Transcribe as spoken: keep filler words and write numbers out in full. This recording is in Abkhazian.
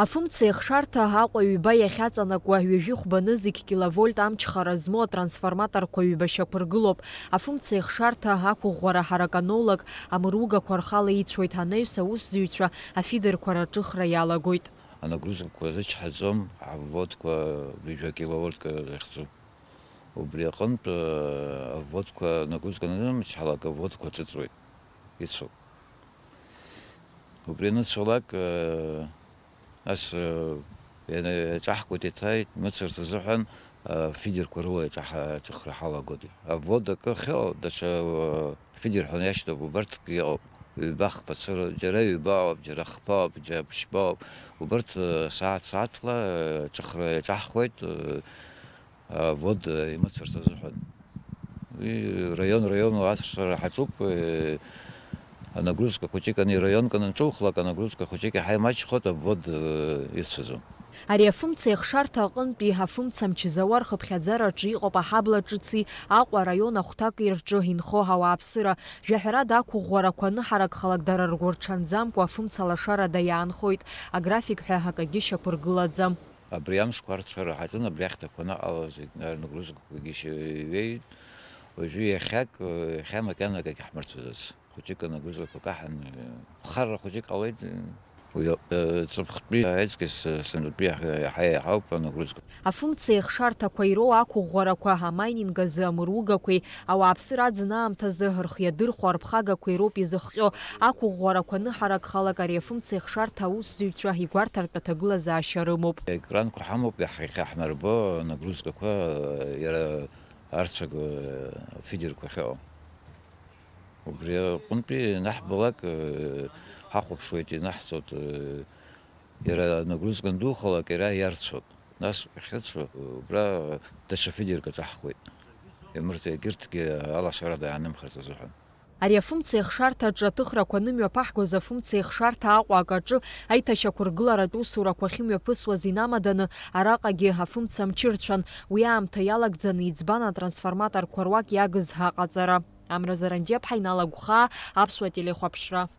Афымца еихшарҭа Аҟәа ҩба иахьаҵанакуа ҩажәи хәба нызқь киловольт амчхара змоу атрансформаторқәа ҩба шьақәыргылоуп. Афымца еихшарҭа ақәыӷәӷәара ҳараканолог амыругақәа рхала ицәоит, анаҩс аусзуҩцәа афидерқәа раҿыхра иалагоит. Анагрузкақәа зычҳаӡом, авводқәа ҩажәа киловольтка захьӡу. Убри аҟынтә, э, авводқәа нагрузка анымчҳалак, авводқәа ҿыҵуеит, ицәоуп. Убри аныцәалак, э, нас, э, иана-, иаҿаҳкуеит, еиҭа имыцәарц азыҳәан, э, фидерқәа рыла иаҿаҳа-, аҿыхра ҳалагоит. Аввод акы ахьыҟоу, даҽа, э, фидер ҳәа иашьҭоуп, убарҭ иҟоуп. Ҩба-хԥа цыра, џьара ҩба ауп, џьара хԥа ауп, џьара ԥшьба ауп. Убарҭ, э, сааҭ-сааҭла, э, аҿыхра иаҿаҳхуеит, э, аввод, э, имыцәарц азыҳәан. Уи раион-раионла ацәшара ҳаҿуп, э, анагрузка хәыҷык ани раионк анаҿухлак, анагрузка хәыҷык иаҳа имаҷхоит, аввод, э, ицәаӡом. Ари афымца еихшарҭа аҟынтәи афымца мчы зауа рхыԥхьаӡараҿы иҟоуп аҳабла ҿыци Аҟәа араион ахәҭаки рҿы инхо ауааԥсыра. Жәаҳәарада ақәыӷәӷәарақәа аныҳаракхалак дара ргәы рҽанӡамкәа афымца лашарада иаанхоит, аграфик ҳәа акагьы шьақәыргылаӡам. Абри амшқәа арцәара ҳаҿын, абри ахьҭақәа аныҟалаз, анагрузкақәагьы шьа-, иҩеит. Уажәы иахьак, иахьа макьана акагь ҳмырцәаӡац. Хәыҷык анагрузкақәа каҳан, ԥхарра хәыҷык ҟалеит. Уи ауп, ҵыԥхтәи аиҵкьыс сынтәатәи иаҳа, иаҳа иаҳауп анагрузка. Афымца еихшарҭақәа ироу ақәыӷәӷәарақәа, амайнинг азы амыругақәеи ауааԥсыра аӡын аамҭазы рхы иадырхәо арԥхагақәеи роуп изыхҟьо. Ақәыӷәӷәарақәа аныҳаракхалак ари афымца еихшарҭа аусзуҩцәа игәарҭартә аҭагылазаашьа рымоуп. Аекранқәа ҳамоуп, иаҳ-, иахьаҳнарбо анагрузкақәа, иара арцәага фидерқәа ахьыҟоу. Убри аҟынтәи ианаҳбалак, э, ҳахәаԥшуеит, ианаҳҵоит, э, иара нагрузка андухалак, иара иарцәоуп. Нас иахьырцәо, убра даҽа фидерк аҿаҳхуеит. Имырт-, егьырҭгьы алашарада иаанымхарц азыҳәан. Ари афымца еихшарҭаҿы аҭыхрақәа анымҩаԥаҳгоз, афымца еихшарҭа Аҟәа акаҿы аиҭашьақәыргыларатә усурақәа ахьымҩаԥысуаз инамаданы, араҟагьы афымца мчы рцәан. Уи аамҭа иалагӡаны иӡбан атрансформаторқәа руак иагыз аҟаҵара. Амра Заранџьиаԥҳа, Инал Агәхаа, Аԥсуа телехәаԥшра.